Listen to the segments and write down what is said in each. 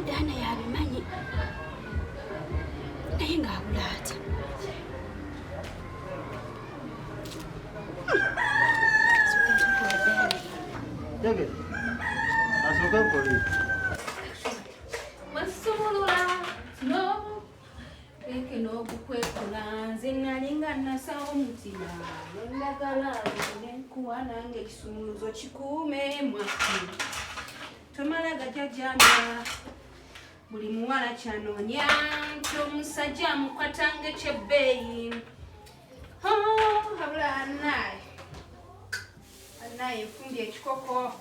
Daana yabimanyi naye ng'abula atya? Asooke nkole. Wasumulula no Leke n'ogukwekula nze nali nga nasawo omutima nendagala nenkuwa nange ekisumuluzo kikuume mwattu tomala gajajamya buli muwala kyanoonya nti omusajja amukwatanga ekyebbeeyi habula anaye anaye nfumbye ekikoko.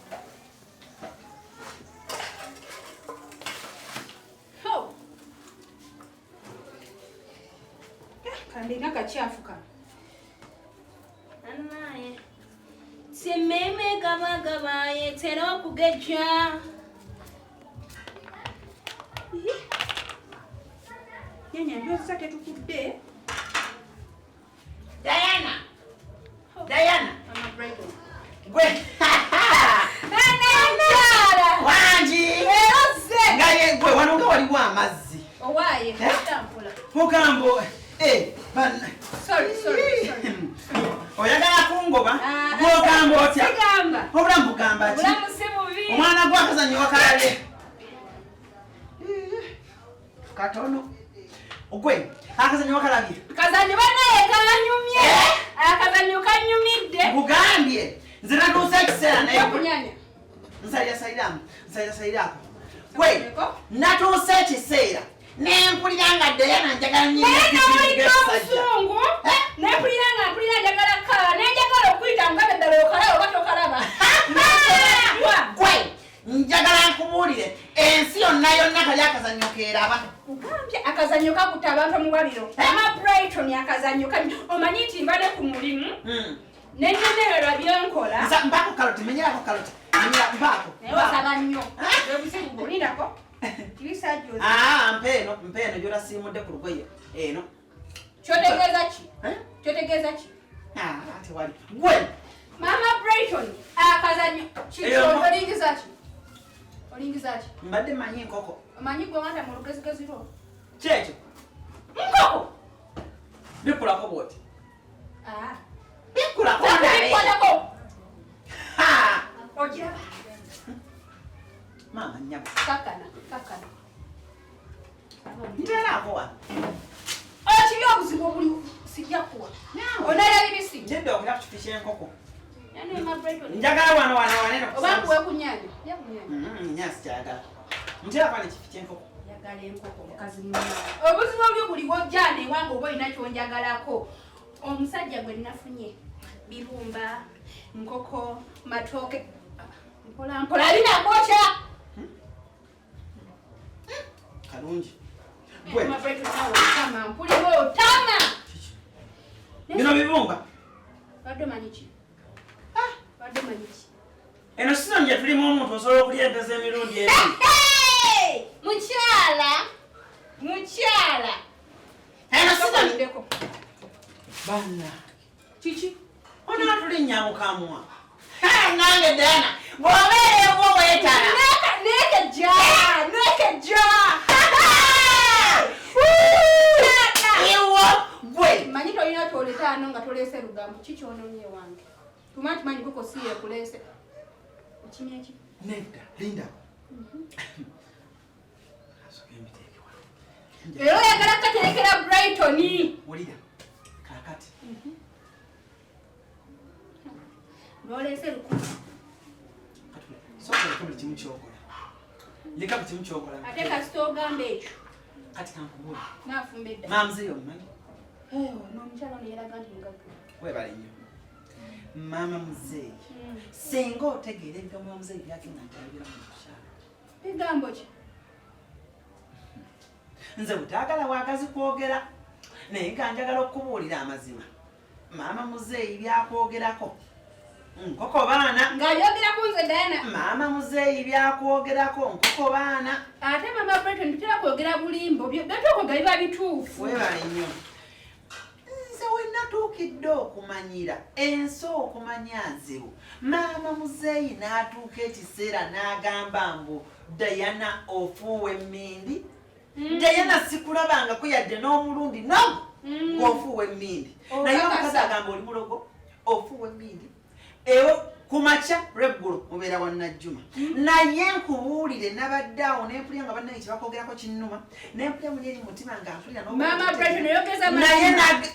Kandina kakyafu kano. Anaye. Timeme gaba gaba yetera okugejja. Nyanya ndowooza tetukudde. Diana. Diana. Gwe. Wangi. Nga ye gwe wano nga waliwo amazzi. Owaye, eh? Mugambo. Eh, ban. Sorry, sorry, sorry. Oyagala kungoba? Ah, Gwogamba otya? Sigamba. Obulamu bugamba ki? Obulamu si bubi. Omwana gwakazanyo wakalabye. Katono. Ogwe, akazanyo wakalabye. Kazanyo banaye kanyumye. Eh? Akazanyo kanyumidde. Nkugambye. Nze natuuse ekiseera naye. Kunyanya. Nsalira saliramu, nsalira salirako. Gwe, natuuse ekiseera. Nempulira nga Diana njagala nnyo obusungu. Eh? Nempulira nga mpulira njagala kala. Nenjagala okuyita nga ddala okalaba oba tokalaba. Gwe, njagala nkubuulire ensi yonna yonna kali akazannyo keeraba. Ugambye akazannyo kakutte abantu omuwabiro. Mama Brighton akazannyo kali omanyi nti nva ne ku mulimu nennemererwa byenkola. Mpaako kaloti, menyerako kaloti, menyera mpaako. Naye osaba nnyo. Obuzibu bulindako. Ah, mpeeno mpeeno gy'otasiimudde ku lugoye eno. Kyotegeeza ki? Eh? Kyotegeeza ki? Ah, tewali. Gwe. Mama Brighton akazannyo Eyo, olingiza ki? Olingiza ki? Mbadde mmanyi enkoko. Omanyi gwe wanda mu lugezigezi lwo. Kyekyo. Nkoko. Bikulako bw'oti. Ah. Bikulako ndabe. Bikulako. Ha! Ogiraba. Maama nnyabo. Kakkana, kakkana. Nteeraako wano. Okiri obuzibu obuli sijja kuwa. Onalya bibisi. Nedda okulya ku kifi ky'enkoko. Njagala wano wano wanene. Oba nkuwe ku nnyanya. Lya ku nnyanya. Nnyanya sikyagala. Nteerako wano ekifi ky'enkoko. Njagala enkoko mukazi munne. Obuzibu obuli buli w'ojja newange oba olina ky'onjagalako. Omusajja gwe nafunye bibumba, nkoko, matooke. Mpola mpola alina kwokya. Kalungi. Gwe. Mpulira otama. Bino bibumba. Badde omanyi ki? Badde omanyi ki? Eno sizoni gye tulimu omuntu osobola okulya ente z'emirundi ebiri. Mukyala, mukyala. Eno sizoni. Banna. Kiki? Onaatulinnya mu kamwa. Nange Diana, bw'obeera ewuwo weetala. Nekejja, nekejja. Iwo gwe. Manyi tolina ky'oleta ano nga toleese lugambo. Ki ky'onoonye wange? Tumanyi tumanyi kuko si yekuleese. Okimye ki? Nedda, linda. Era oyagala kukaterekera Brighton. Wulira, kaakati. Lwoleese lukumi. Sooka oleke buli kimu ky'okola. Leka buli kimu ky'okola. Ate kasita ogamba ekyo. Kati kankubuule. Naafumba edda. Maama muzeeyi omumanyi? Eh, n'omukyala ono yeraga nti mugagga. Weebale nnyo. Maama muzeeyi. Singa otegeera ebigambo bya muzeeyi byagenda nti ayogera mu mukyala. Bigambo ki? Nze butaagala bwagazi kwogera naye nga njagala okukubuulira amazima. Maama muzeeyi byakwogerako nkoko baana. Ng'ayogera ku nze Diana. Maama muzeeyi byakwogerako nkoko baana. Ate maama Brighton tutera kwogera bulimbo byetwokoga biba bituufu. Weebale nnyo. Nze we natuukira Wetutuukidde okumanyira ensi okumanya nzibu. Maama muzeeyi n'atuuka ekiseera n'agamba mbu Diana ofuuwa emmindi. Diana sikulabangako yadde n'omulundi nogu ng'ofuuwa emmindi. Naye omukazi agamba oli mulogo ofuuwa emmindi. Ewo ku makya lweggulo mubeera wa Najjuma. Naye nkubuulire nabadde awo ne mpulira nga bannange kye bakwogerako kinnuma, ne mpulira muli eri mu mutima nga mpulira n'okuba Maama Brighton oyogeza naye mazima.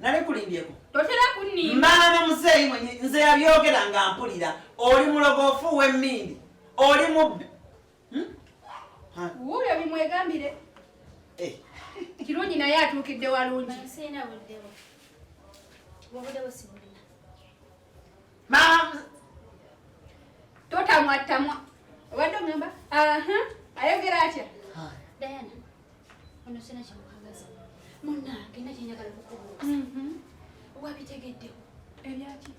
Nali kulimbyeko. Totera kunnimba. Maama muzeeyi mwenye nze yabyogera nga mpulira oli mulogo ofuuwa emmindi oli mubbi. Wuuyo bimwegambire. Kirungi naye atuukidde walungi. Sirina buddewo. Obuddewo sibulina. Maama Totamwatamwa. Obadde ogamba? Aha. Ayogera atya? Diana, ono sina kyemukagaza. Munnange nina kye njagala okukubuuza. Wabitegeddewo? Ebyaki?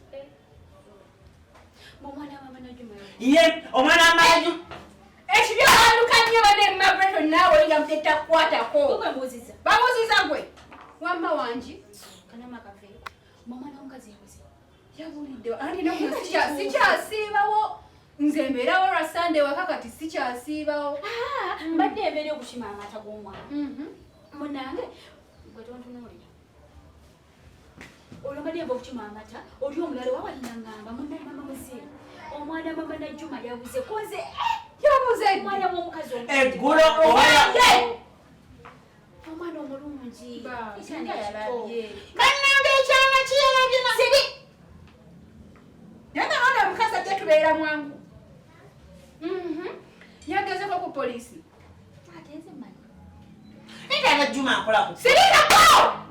Omwana wa Mama Najjuma Ye omwana wa Mama Najjuma. Ekibyo wanduka nnyo banne Mama Brighton naawe olinga mutetakukwatako. Gwe mbuuzizza. Babuuzizza gwe. Wamma wangi. Kanama kaveeyo. Omwana w'omukazi yabuze. Yabulidde. Anti nakuno sikyasiibawo. Nze mbeerawo lwa Sunday waka kati sikyasiibawo. Mbadde embeera okukima amata g'omwana. Munnange gwe tontunuulira. Olwo mbadde nva okukima amata, oli omulala wawalina ngamba munnaye mama muzeeyi. Omwana mama Najjuma yabuze ko nze. Yabuze ddi? Omwana w'omukazi omulungi. Eggulo oba Owange! Omwana omulungi. Ba, Ekyana nga ekito. yalabye. Bannange ekyana kiyalabye na Siri. Naye nga mwana omukazi ajja tubeera mwangu. Yagezeko ku poliisi. Ate nze mmanyi. Ekyana Juma akola ku Sirikako!